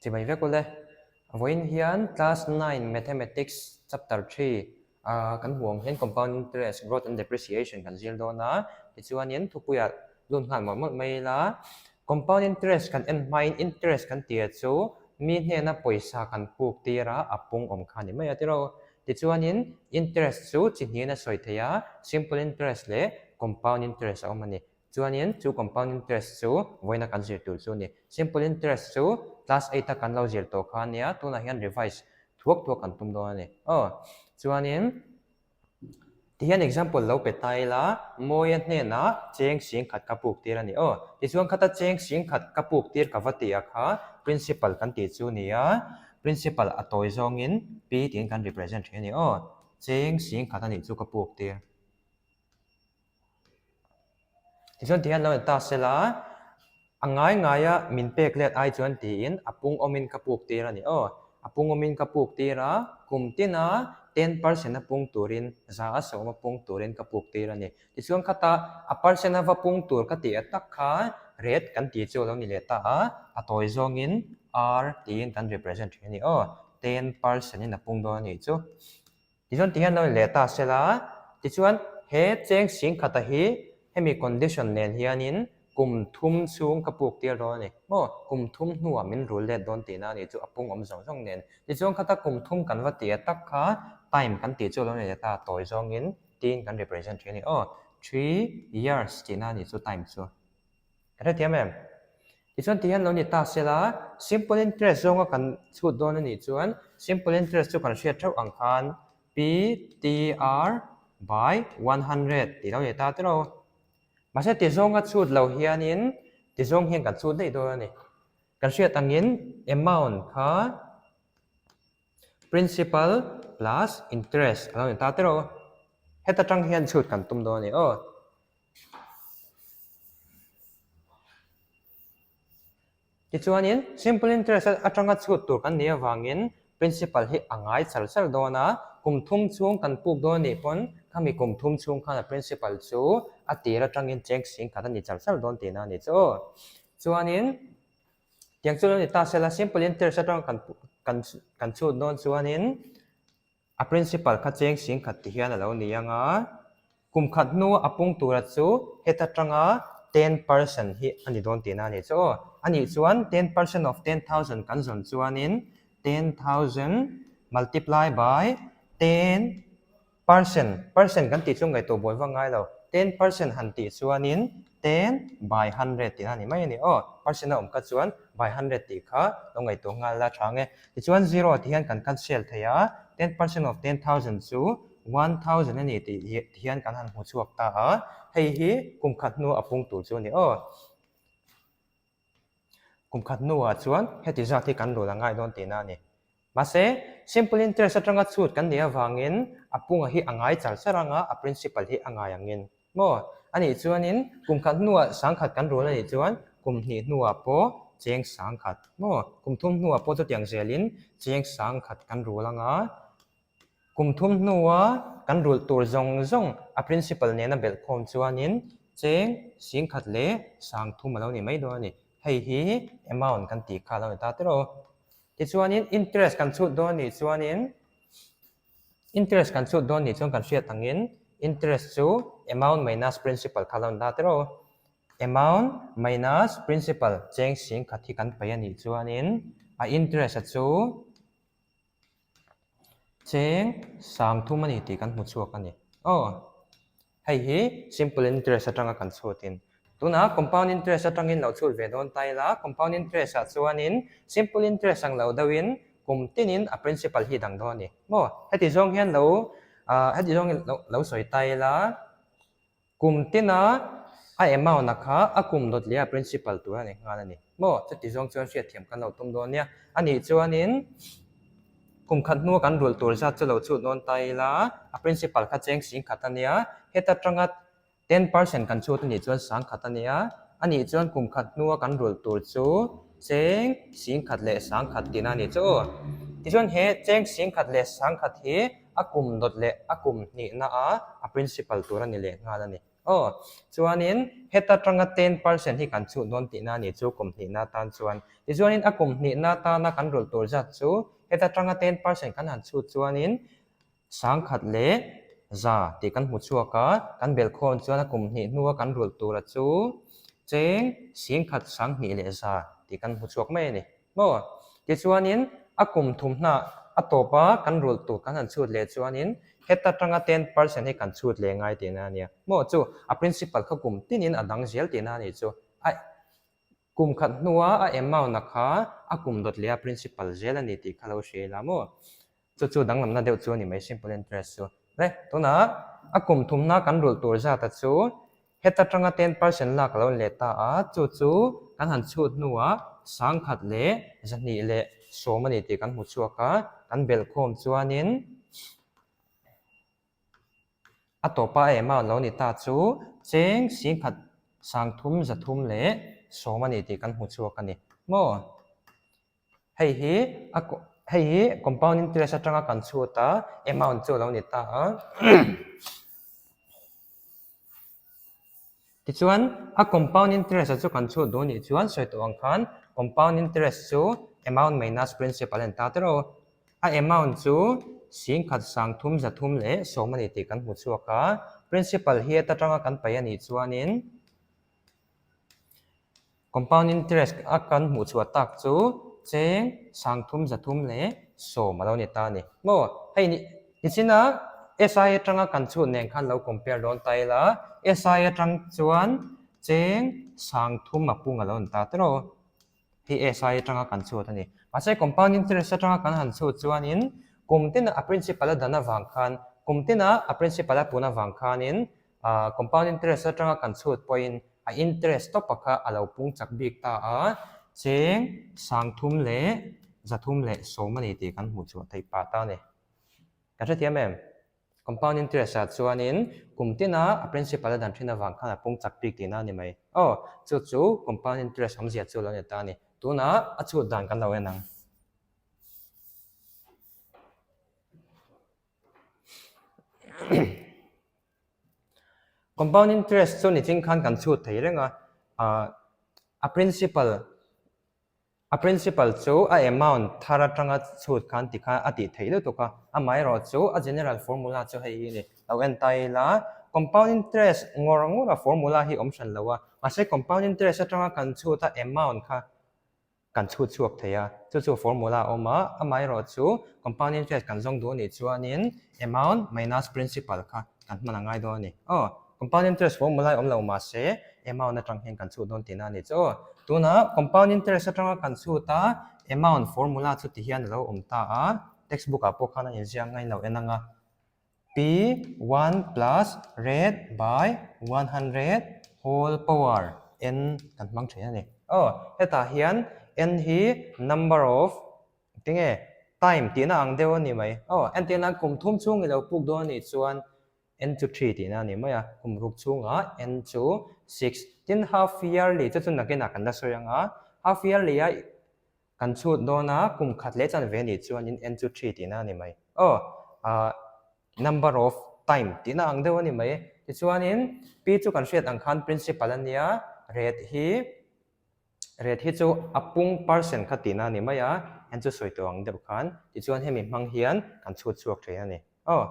Chibai vek ule. Vawiin hian Class 9 Mathematics Chapter 3 kan hmuh ang hian Compound Interest, Growth and Depreciation kan zir dawn a. Tichuanin thupuiah lut nghal mawlh mawlh mai ila. Compound Interest kan en hmain interest kan tia chu mi hnena pawisa kan puk tir a, a pung awm kha a ni mai a tiraw. Tichuanin interest chu chi hnihin a sawi thei a, simple interest leh compound interest a awm a ni. Chuanin chu compound interest chu vawiina kan zir tur chu a ni. Simple interest chu class eight a kan lo zir tawh kha a nia, tunah hian revise thuak thuak kan tum dawn a ni. Aw, chuanin tihian example lo pe ta ila, Mawia hnenah cheng sing khat ka puk tir a ni. Aw, tichuan khata cheng sing khat ka puk tir ka va tih a kha principal kan tih chu nia, principal a tawi zawngin P tiin kan represent thin a ni. Aw, cheng sing khat a nih chu ka puk tir. Tichuan tihian lo en ta sela, a ngai ngaia min pek let ai chuan tiin a pung awmin ka puk tir a ni aw. A pung awmin ka puk tir a, kum tina 10% a pung turin, 100% a pung turin ka puk tir a ni. Tichuan khata a percent a va pung tur ka tih a tak kha rate kan tih chu a lo ni leh ta a, a tawi zawngin R tiin kan represent thin a ni aw. 10% in a pung dawn a nih chu. Tichuan tihian lo in leh ta sela, tichuan he cheng singkhata hi hemi condition nen hianin kum thum chhung ka puk tir dawn a ni maw? Kum thum hnuah min rul let dawn tihna a nih chu a pung awm zawng zawng nen. Tichuan khata kum thum kan va tia tak kha time kan tih chu a lo ni leh ta tawi zawngin tiin kan represent thin a ni aw. 3 years tihna a nih chu time chu. Ka hrethiam em? Tichuan ti hian lo ni ta sela, simple interest zawnga kan chhut dawn a nih chuan simple interest chu kan hriat theuh ang khan PTR by 100 tih lo ni ta tiraw. Mahse ti zawnga chhut lo hianin ti zawng hian kan chhut daih dawn a ni. Kan hriat angin amount kha principal plus interest a lo ni ta tiraw. Heta tang hian chhut kan tum dawn a ni aw. Tichuanin simple interest atanga chhut tur kan nih avangin principal hi a ngai char char dawn a, kum thum chhung kan puk dawn anih pawn khami kum thum chhung khan a principal chu a tir atangin cheng sing khat a ni char char dawn tihna a ni chu. Chuanin tiang chu lo ni ta sela simple interest atanga kan kan kan chhut dawn chuanin A principal kha cheng sing khat ti hian a lo ni ang a, kum khat hnua a pung tura chu heta tanga 10% hi a ni dawn tihna a ni chu aw. A nih chuan 10% of 10,000 kan zawn chuanin 10,000 multiply by 10%, percent kan tih chu ngaihtuah buai vak ngai lo, 10% han tih chuanin 10 by 100 tihna a ni mai a ni aw. Percent a awm kha chuan by 100 tih kha lo ngaihtuah nghal la tha ang e. Tichuan zero tih hian kan cancel thei a, 10% of 10,000 chu 1,000 a ni tih hian kan han hmu chhuak ta a, hei hi kum khat hnu a pung tur chu a ni aw. Kum khat hnuah chuan heti zat hi kan rul a ngai dawn tihna a ni. Mahse, simple interest atanga chhut kan nih avangin a punga hi a ngai char char anga a principal hi a ngai angin maw? A nih chuanin kum khat hnuah sangkhat kan rul a nih chuan kum hnih hnuah pawh cheng sangkhat maw? Kum thum hnuah pawh chutiang zelin cheng sangkhat kan rul anga kum thum hnua kan rulh tur zawng zawng a principal nena belh khawm chuanin cheng singkhat leh sangthum a lo ni mai dawn a ni. Hei hi amount kan tih kha a lo ni ta tiraw. Tichuanin interest kan chhut dawn nih chuanin interest kan chhut dawn nih chuan kan hriat angin interest chu amount minus principal kha lo ni ta tiraw. Amount minus principal cheng sing khat hi kan paih a nih chuanin a interest a chu cheng 30 a ni tih kan hmu chhuak a ni. Aw. Hei hi simple interest atanga kan chhutin tunah compound interest atangin lo chhut ve dawn ta ila, compound interest ah chuanin simple interest ang lo deuhin kum tinin a principal hi dang dawn a ni maw? Heti zawng hian lo ah heti zawng hian lo lo sawi ta ila kum tina a amount a kha a kum dawt leh a principal tur a ni nghal a ni maw? Chuti zawng chuan hriatthiam kan lo tum dawn nia. A nih chuanin. Kum khat hnua kan rulh tur zat chu lo chhut dawn ta ila, a principal kha cheng sing khat a nia, heta tanga 10% kan chhut a nih chuan sang khat a nia, a nih chuan kum khat hnua kan rulh tur chu cheng sing khat leh sang khat tihna a ni chu. Tichuan he cheng sing khat leh sang khat hi a kum dawt leh a kum hnihna a a principal tur a ni leh nghal a ni. Aw, chuanin heta tanga 10% hi kan chhut dawn tihna a nih chu kum hnihna atan chuan. Tichuanin a kum hnihna atana kan rulh tur zat chu heta tanga 10% kan han chhut chuanin sangkhat leh za tih kan hmu chhuak a, kan belhkhawm chuan a kum hnih hnua kan rulh tura chu cheng singkhat sanghnih leh za tih kan hmu chhuak mai a ni. Maw? Tichuanin a kum thum hnah a tawp a kan rulh tur kan han chhut leh chuanin heta tanga 10% hi kan chhut leh ngai tihna a nia. Maw? Chu a principal kha kum tinin a dang zel tihna a nih chu. A kum khat hnua a amount a kha a kum dawt leh a principal zel a ni tih kha lo hria ila maw? Chu chu danglamna deuh chu a ni mai simple interest chu. Le, tunah a kum thumna kan rulh tur zata chu heta tanga 10% lak a lo let ta a, chu chu kan han chhut hnuah sangkhat leh zahnih leh sawm a ni tih kan hmu chhuak a, kan belhkhawm chuanin a tawpa a amount lo ni ta chu cheng singkhat sangthum zathum leh sawm a ni tih kan hmu chhuak a ni maw? Hei hi a hei hi compound interest atanga kan chhut a amount chu a lo ni ta a. Tichuan a compound interest a chu kan chhut duh nih chuan sawi tawh ang khan compound interest chu amount minus principal a ni ta tiraw. A amount chu singkhat sangthum zathum leh sawm a ni tih kan hmu chhuak a. Principal hi heta tanga kan paih a nih chuanin Compound interest a kan hmuh chhuah tak chu cheng sangthum zathum leh sawm a lo ni ta a ni. Maw? Hei ni nichina SI atanga kan chhut nen khan lo compare dawn ta ila, SI atang chuan cheng sangthum a pung a lo ni ta tiraw? Hei SI atanga kan chhut a ni. Mahse compound interest atanga kan han chhut chuanin kum tina a principal a dan avang khan kum tina a principal a pun avang khanin Compound interest atanga kan chhut pawhin a interest tawpa kha a lo pung chak bik ta a, cheng sangthum leh zathum leh sawm a ni tih kan hmuh chhuah theih pah ta a ni. Kan hrethiam em? Compound interest ah chuanin kum tina a principal a dan thin avang khan a pung chak bik tihna a ni mai. Aw, chu chu compound interest awmzia chu lo ni ta a ni. Tunah a chhut dan kan lo en ang. Compound interest chu niching khan kan chhut thei reng a, ah a principal a principal chu a amount thar atanga chhut khan ti khan a tih theih lutuk a, amaherawh chu a general formula chu hei hi a ni. Lo en ta ila compound interest ngawr ngawr a formula hi awm hran lo a, mahse compound interest atanga kan chhut a amount kha kan chhut chhuak thei a, chu chu formula a awm a, amaherawh chu compound interest kan zawng duh anih chuanin amount minus principal kha kan hman a ngai dawn a ni. Aw, compound interest formula hi awm lo mahse amount atang hian kan chhut dawn tihna a ni chu aw. Tunah compound interest atanga kan chhut a, amount formula chu ti hian a lo awm ta a, textbook ah pawh khan a inziak ngain lo en ang a. P one plus rate by 100 whole power n kan hmang thin a ni. Aw, hetah hian n hi number of tinge time tihna ang deuh a ni mai. Aw, entir nan kum thum chhung i lo puk dawn a nih chuan n chu three tihna a ni mai a, kum ruk chhungah n chu six. Tin, half yearly chu chu nakinah kan la sawi ang a, half yearly a Kan chhut dawn a, kum khat leh chanve nih chuanin n chu three tihna a ni mai. Aw, ah, number of time tihna ang deuh a ni mai. Tichuanin P chu kan hriat ang khan principal a nia, rate hi, rate hi chu a pung percent kha tihna a ni mai a, n chu sawi tawh ang deuh khan. Tichuan hemi hmang hian kan chhut chhuak thin a ni. Aw.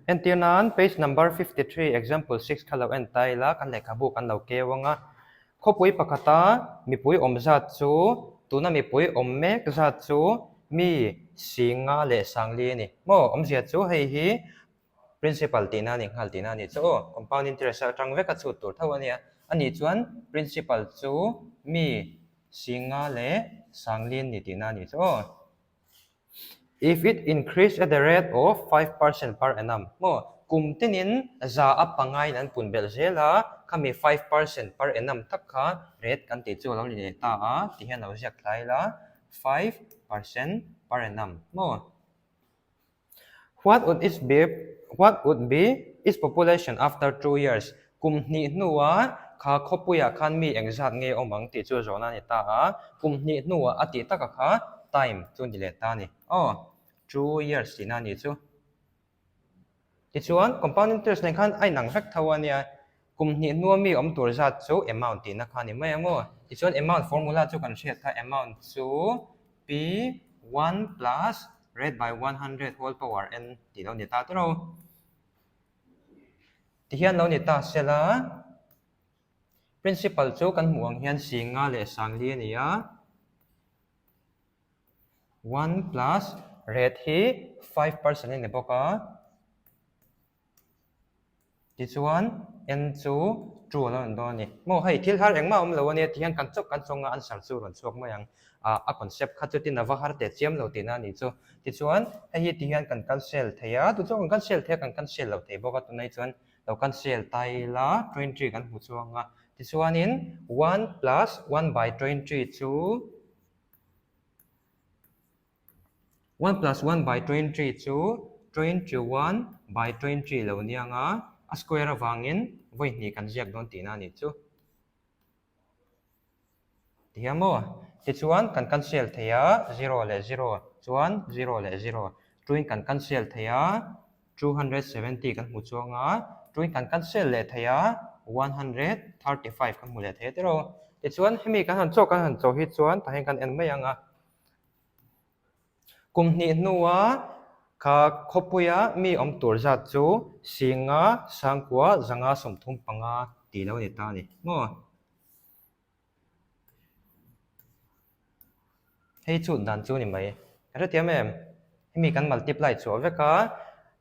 Entir nan page number 53 example 6 kha lo en ta ila kan lehkhabu kan lo keu ang a. Khawpui pakhata mipui awm zat chu tuna mipui awm mek zat chu mi singa leh sangli a ni. Maw awmzia chu hei hi principal tihna a ni nghal tihna a ni chu aw. Compound interest atang veka chhut tur tho a nia. Anih chuan principal chu mi singa leh sangli a ni tihna a ni chu aw. If it increase at the rate of 5% per annum, maw, kum tinin za a pangain an pun belh zel a, khami 5% per annum tak kha rate kan tih chu a lo ni leh ta a, ti hian lo ziak thlai ila, 5% per annum, maw. What would its be What would be its population after 2 years? Kum hnih hnua kha khawpuiah khan mi engzat nge awm ang tih chu zawhna a ni ta a, kum hnih hnuah a tih taka kha time chu ni leh ta a ni. Aw, 2 years tihna a nih chu. Tichuan, compound interest nen khan a inang vek tho a nia. Kum hnih hnua mi awm tur zat chu amount tihna kha a ni mai ang aw. Tichuan, amount formula chu kan hriat kha, amount chu P one plus rate by 100 whole power n tih lo ni ta tawrh o. Tihian lo ni ta sela, principal chu kan hmuh ang hian singa leh sangli a ni a. One plus rate hi 5% a ni bawk a. Tichuan n chu two a lo ni dawn a ni. Maw hei thil har engmah a awm lo a nia tihian kan chawk kan chawnga answer chu rawn chhuak mai ang. Ah a concept kha chu tin a va har teh chiam lo tihna a nih chu. Tichuan hei hi tihian kan cancel thei a, tu chuan kan cancel thei a kan cancel lo thei bawk a tunah hi chuan lo cancel ta ila 20 kan hmu chuang a. Tichuanin one plus one by 20 chu One plus one by 20 chu 21 by 20 lo nia nga, a square avangin vawi hnih kan ziak dawn tihna a nih chu. Tihian maw? Tichuan kan cancel thei a, zero leh zero chuan zero leh zero, tuin kan cancel thei a, 270 kan hmu chuang a, tuin kan cancel leh thei a, 135 kan hmu leh thei a tiraw. Tichuan hemi kan han chawk kan han chawh hi chuan tah hian kan en mai ang a. Kum hnih hnua kha khawpuia mi awm tur zat chu Singa Sangkua 535 tih lo ni ta a ni maw? Hei chhut dan chu ni mai. Ka hrethiam em? Hemi kan multiply chhuah vek a,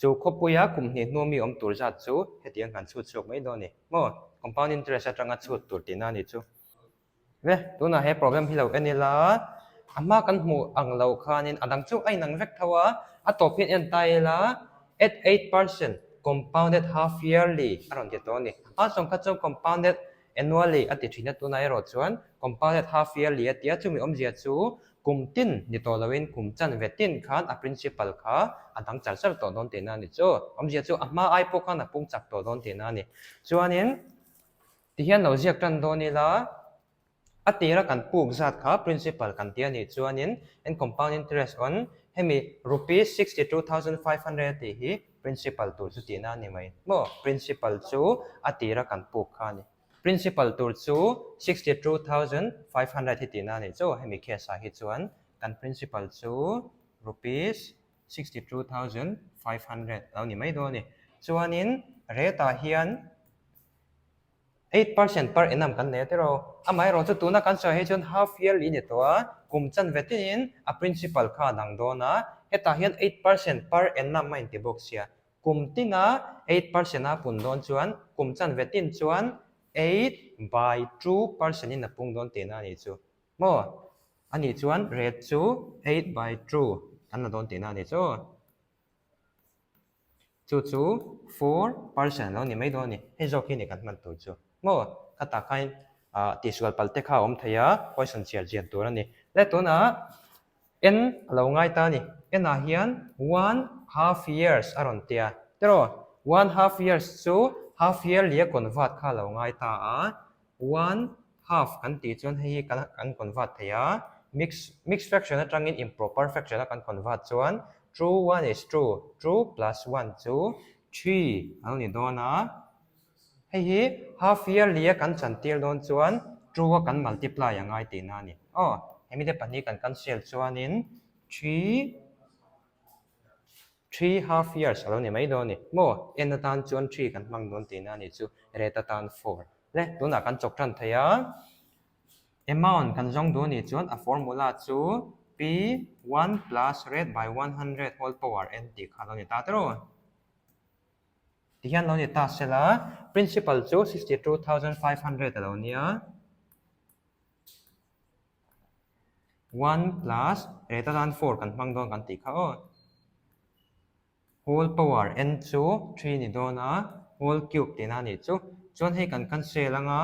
chu khawpuia kum hnih hnua mi awm tur zat chu hetiang kan chhut chhuak mai dawn a ni maw? Compound interest atanga chhut tur tihna a ni chu. Ve, tunah he problem hi lo en ila, a hma kan hmuh ang lo khanin a dang chu a inang vek tho a, a tawp hian en ta ila at 8% compounded half yearly a rawn ti tawh a ni. A sawm kha chuan compounded annually a ti thin a, tunah erawh chuan compounded half yearly a ti a, chumi awmzia chu kum tin ni tawh loin kum chanve tin khan a principal kha a dang char char tawh dawn tihna a ni chu. Awmzia chu a hma ai pawh khan a pung chak tawh dawn tihna a ni. Chuanin. Tihian lo ziak tan dawn ila, a tira kan puk zat kha principal kan ti a nih chuanin and compound interest on hemi rupees 62,500 a tih hi principal tur chu tihna a ni mai maw? Principal chu a tira kan puk kha a ni. Principal tur chu 62,500 hi tihna a nih chu hemi case ah hi chuan kan principal chu rupees 62,500 a lo ni mai dawn a ni. Chuanin rate ah hian 8% per annum kan nei a tiraw? Amaherawh chu tuna kan sawi hi chuan half yearly ni tawh a, kum chanve tinin a principal kha a dang dawn a, hetah hian 8% per annum a inti bawk sia. Kum tina 8% a pun dawn chuan kum chanve tin chuan 8 by 2% in a pung dawn tihna a nih chu. Maw? Anih chuan rate chu 8 by 2 kan la dawn tihna a nih chu. Chu chu 4% lo ni mai dawn a ni. Hei zawk hi ni kan hman tur chu. Maw? Khatah khain ah tihsual pal te kha a awm thei a, poison chhiar chian tur a ni. Le tunah N a lo ngai ta a ni. N ah hian one half years a rawn tia. Tiraw? One half years chu half yearly a convert kha a lo ngai ta a. One half kan tih chuan hei hi kan kan convert thei a, mix mix fraction atangin improper fraction a kan convert chuan two one is two, two plus one chu three a lo ni dawn a, hei hi half yearly a kan chantir dawn chuan two a kan multiply a ngai tihna a ni. Aw, hemi te pahnih kan cancel chuanin three three half years a lo ni mai dawn a ni. Maw, en atan chuan three kan hmang dawn tihna a nih chu, rate atan four. Le, tunah kan chawk tan thei a, amount kan zawng duh anih chuan a formula chu P one plus rate by 100 whole power n tih kha lo ni ta tiraw? Tihian lo ni ta sela, principal chu 62,500 a lo nia, one plus rate atan four kan hmang dawn kan tih kha aw. Whole power n chu three ni dawn a, whole cube tihna a nih chu. Chuan hei kan cancel anga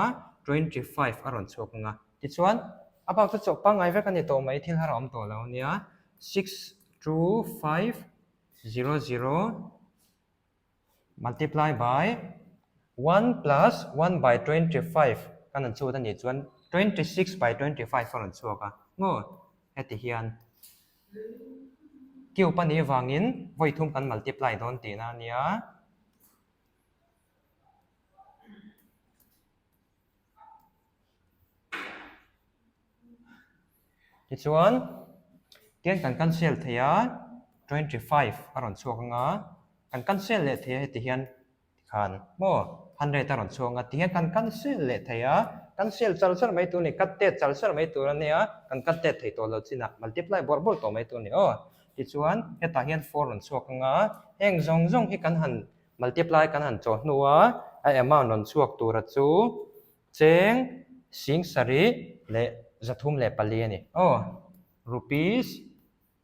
25 a rawn chhuak anga. Tichuan a bak chu chawh pangngai vek a ni tawh mai, thil har a awm tawh lo ania. Six two five zero zero multiply by one plus one by 25 kan han chhut a nih chuan 26 by 25 a rawn chhuak a maw? Heti hian. Cube a nih vangin vawi thum kan multiply dawn tihna a nia. Tichuan, tian kan cancel thei a, 25 a rawn chhuak anga, kan cancel leh thei a heti hian tikhan maw 100 a rawn chhuak anga tihian kan cancel leh thei a, cancel char char mai tur a ni, cut tet char char mai tur a nia, kan cut tet thei tawh lo chinah multiply bawrh bawrh tawh mai tur a ni aw. Tichuan, hetah hian 4 rawn chhuak anga, heng zawng zawng hi kan han multiply kan han chawh hnua a amount rawn chhuak tura chu Cheng 74 304 a ni. Aw, rupees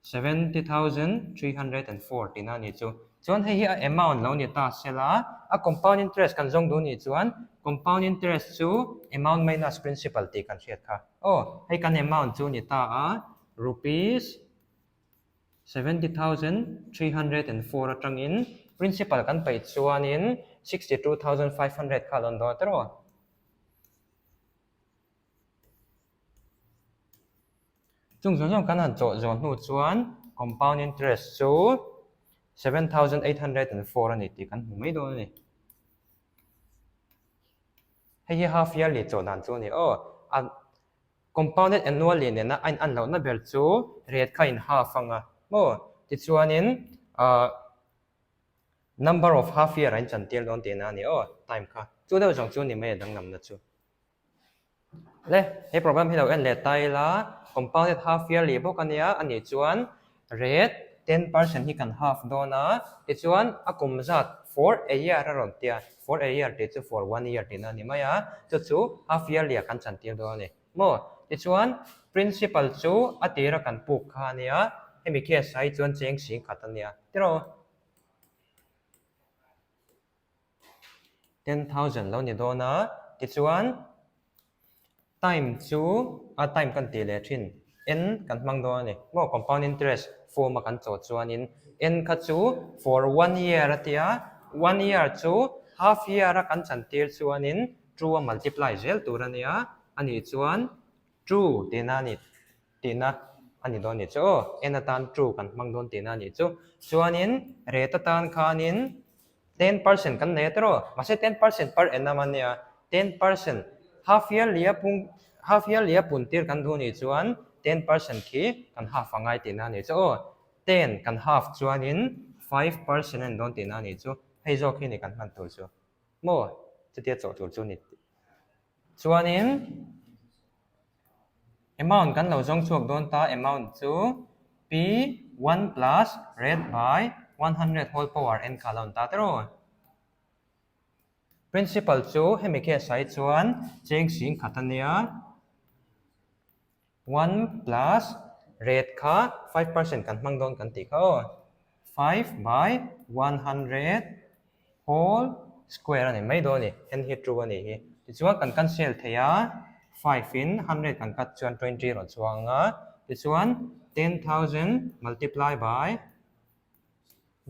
70,304 tihna a ni chu. Chuan hei hi a amount lo ni ta sela, a compound interest kan zawng duh nih chuan compound interest chu amount minus principal tih kan hriat kha. Aw, hei kan amount chu ni ta a, rupees 70,304 atangin principal kan paih chuanin 62,500 kha a lawn dawn tiraw? Chung zawng zawng kan han chawh zawh hnu chuan compound interest chu 7,804 a ni tih kan hmu mai dawn a ni. Hei hi half yearly chawh dan chu a ni aw. A Compounded annually nena a in-an lohna ber chu rate kha in half ang a maw? Tichuanin ahh number of half year a inchan tir dawn tihna a ni aw, time kha. Chu deuh zawng chu ni mai a danglamna chu. Le, he problem hi lo en leh ta ila, compounded half yearly bawk a nia, a nih chuan rate 10% hi kan half dawn a, tichuan a kum zat for a year a rawn tia, for a year tih chu for one year tihna a ni mai a, chu chu half yearly ah kan chantir dawn a ni maw? Tichuan principal chu a tira kan puk kha a nia, hemi case ah hi chuan cheng 10,000 a nia tiraw? 10,000 lo ni dawn a, tichuan Time chu a time kan tih leh thin n kan hmang dawn a ni. Maw compound interest form a kan chawh chuanin n kha chu for one year a tia, one year chu half year a kan chantir chuanin two a multiply zel tur a nia, a nih chuan two tihna a ni tihna a ni dawn a nih chu aw, n atan two kan hmang dawn tihna a nih chu. Chuanin rate atan khanin 10% kan nei a tiraw? Mahse 10% per annum a nia, 10% half yearly a pung half yearly a pun tir kan duh nih chuan 10% khi kan half a ngai tihna a nih chu aw. Ten kan half chuanin 5% a ni dawn tihna a nih chu. Hei zawk hi ni kan hman tur chu. Maw? Chutia chawh tur chu ni. Chuanin Amount kan lo zawng chhuak dawn ta, amount chu P one plus rate by 100 whole power n kha a lo ni ta tiraw. Principal chu hemi case ah hi chuan cheng 10,000 a nia, one plus rate kha 5% kan hmang dawn kan tih kha aw, five by 100 whole square a ni mai dawn a ni, n hi two a nih hi. Tichuan kan cancel thei a, five in hundred kan cut chuan 20 rawn chhuak ang a, tichuan 10,000 multiply by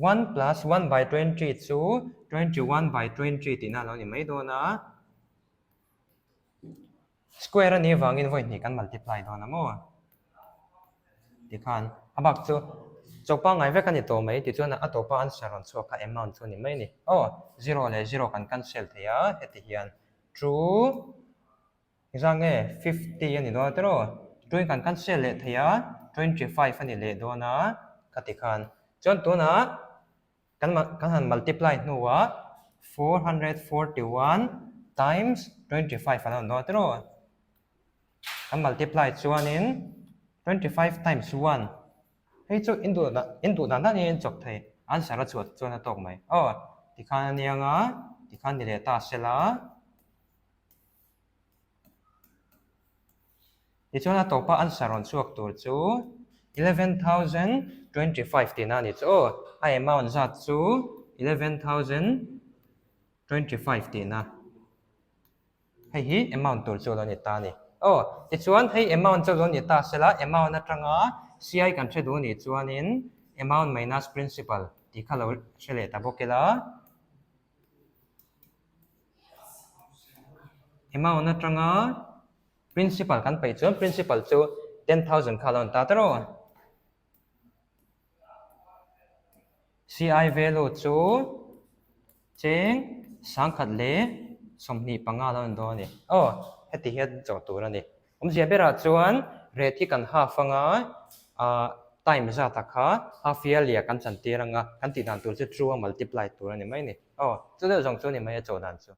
one plus one by 20 chu 21 by 20 tihna a lo ni mai dawn a. Square a nih avangin vawi hnih kan multiply dawn a maw? Tikhan a bak chu chaw pangngai vek a ni tawh mai tichuan a tawpa answer rawn chhuak kha amount chu a ni mai a ni. Aw, zero leh zero kan cancel thei a, heti hian two engzah nge 50 a ni dawn a tiraw? Two in kan cancel leh thei a, 25 a ni leh dawn a, khati khan. Chuan tunah Kan kan han multiply hnuah 441 times 25 an rawn dawn tiraw? Kan multiply chuanin 25 times 1 hei chu in duh in duh dan danin in chawp thei answer a chhuah chuan a tawk mai. Aw tikhan a nia nga tikhan ni leh ta sela. Tichuan a tawpa answer rawn chhuak tur chu 11,025 tihna a ni chu aw. A amount zat chu 11,025 tihna. Hei hi amount tur chu a lo ni ta a ni. Aw, tichuan hei amount chu a lo ni ta sela amount atanga CI kan hre duh nih chuanin amount minus principal tih kha lo hre leh ta bawk ila. Amount atanga Principal kan peih chuan principal chu 10,000 kha a lo ni ta tiraw? CI value chu cheng 1025 a lo ni dawn a ni. Aw, heti hian zawh tur a ni. Awmzia berah chuan. Rate hi kan half anga time zata kha half yearly ah kan chantir anga kan tih dan tur chu two a multiply tur a ni mai a ni. Aw, chu deuh zawng chu a ni mai a chawh dan chu.